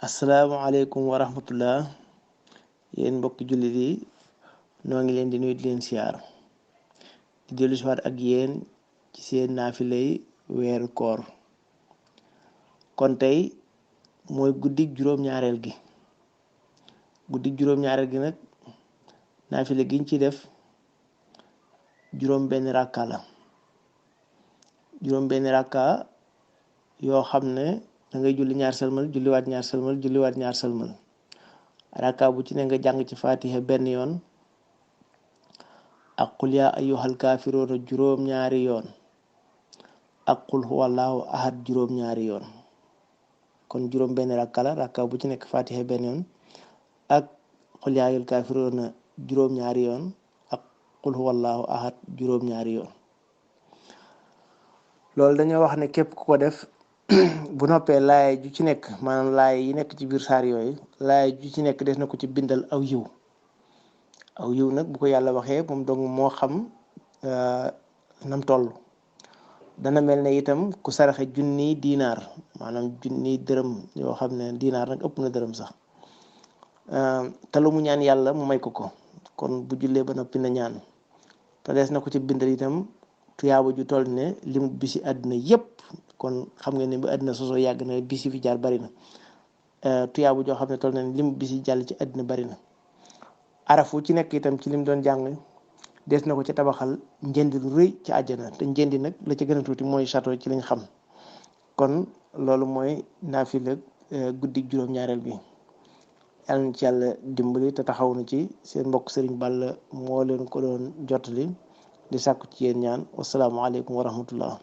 asalaamaaleykum wa rahmatullah yéen mbokki jullit yi noo ngi leen di nuyu di leen siyaar di dellu si waat ak yéen ci seen naafilay weeru koor kon tey mooy guddig juróom-ñaareel gi nag naafile giñ ci def juróom benn rakka la yoo xam ne da ngay julli ñaar sëlmal julliwaat ñaar sëlmal julliwaat ñaar sëlmal rakka bu ci ne nga jàng ci fatiha benn yoon ak qul yaa ayyuhal kaafiruuna juróom-ñaari yoon ak qul huwallaahu ahad juróom-ñaari yoon kon juróom benn rakka bu ci nekk fatiha benn yoon ak qul yaa ayyuhal kaafiruuna juróom-ñaari yoon ak qul huwallaahu ahad juróom-ñaari yoon loolu dañoo wax ne képp ku ko def bu noppee laay ju ci nekk maanaam laay yi nekk ci biir saar yooyu laay ju ci nekk des na ko ci bindal aw yiw nag bu ko yàlla waxee moom dong moo xam nam toll dana mel ne itam ku saraxe junniy diinaar maanaam junniy dërëm yoo xam ne diinaar nag ëpp na dërëm sax te lu mu ñaan yàlla mu may ko kon bu jullee ba noppi na ñaan te des na ko ci bindal itam tuyaaba ju toll ne li mu bisi àddina yépp kon xam nga ne bu àddina sosoo yàgg na bisi fi jaar bari na tuyaaba joo xam ne toll ne li mu bisi jàll ci àddina bari na arafu ci nekk itam ci lim doon jàng des na ko ci tabaxal njëndi lu rëy ci àjjana te njëndi nag la ci gën a tuuti mooy château ci lañ xam kon loolu mooy naafila guddi juróom-ñaareel bi yàlla na ci yàlla dimbali te taxaw na ci seen mbokk Sëriñ Balla moo leen ko doon jottali di sàkku ci yéen ñaan wasalaamaaleykum wa rahmatullah